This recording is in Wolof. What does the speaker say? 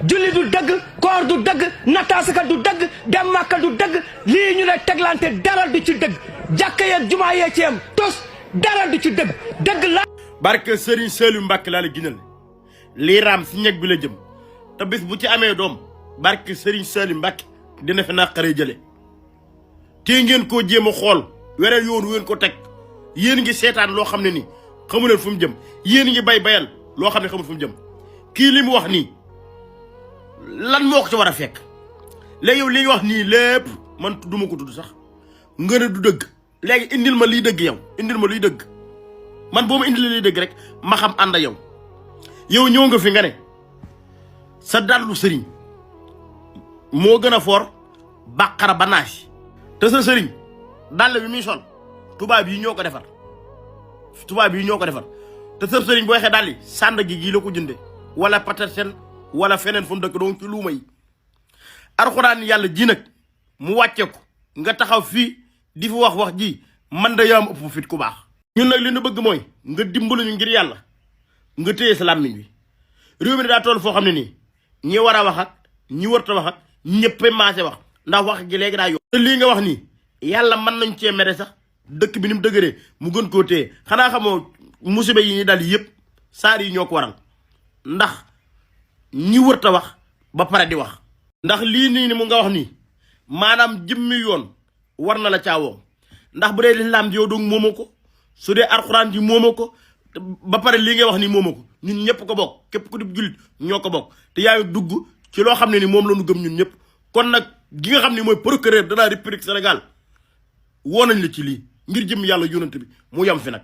julli du dëgg koor du dëgg nataasaka du dëgg dem Makka du dëgg lii ñu ne teglante dara du ci dëgg jàkka yeeg jumaa yee ci am tos dara du ci dëgg la. barke Serigne Saliou Mbacké laa la ginal lii raam si ñeg bi la jëm te bis bu ci amee doom barke Serigne Saliou Mbacké dina fi naqaree jële te ngeen koo jéem a xool wereel yoon ngeen ko teg yéen ngi seetaan loo xam ne nii xamu leen fu mu jëm yéen ngi bayal loo xam ne xamul fu mu jëm kii li mu wax nii lan moo ko ci war a fekk léegi yow li nga wax nii lépp man duma ko tudd sax nga ne du dëgg léegi indil ma liy dëgg yow indil ma liy dëgg man boo ma indil liy dëgg rek ma xam ànd yow ñëw nga fi nga ne sa dallu sëriñ moo gën a foor bàqara ba naaj te sa sëriñ dàll bi muy sol tubaab yi ñoo ko defar te sa sëriñ boo xee dàll yi sànd gi gii la ko jënde wala Petersen wala feneen fu mu dëkk donc ci luuma yi alxuraan yàlla ji nag mu wàcce ko nga taxaw fii di fi wax ji man da yaam ëpp fit ku baax ñun nag li ñu bëgg mooy nga dimbalu ñu ngir yàlla nga téye sa làmmiñ bi réew mi daa toll foo xam ne nii ñi war a wax ak ñi warta wax ak ñëpp maase wax ndax wax gi léegi daa yomb te lii nga wax nii yàlla mën nañ cee mere sax dëkk bi ni mu dëgëree mu gën koo téye xanaa xamoo musiba yi ñu dal yëpp saar yi ñoo ko waral ndax ñi wërta wax ba pare di wax ndax lii nii ni mu nga wax nii maanaam jëmmi yoon war na la caawoo ndax bu dee lislaam ji yow doog moomoo ko su dee alxuraan ji moomoo ko ba pare lii ngay wax nii moomoo ko ñun ñëpp ko bokk képp ku di jullit ñoo ko bokk te yaa ngi dugg ci loo xam ne ni moom la ñu gëm ñun ñëpp kon nag gi nga xam ne mooy procureur de la République Sénégal woo nañ la ci lii ngir jëm yàlla yonent bi mu yam fi nag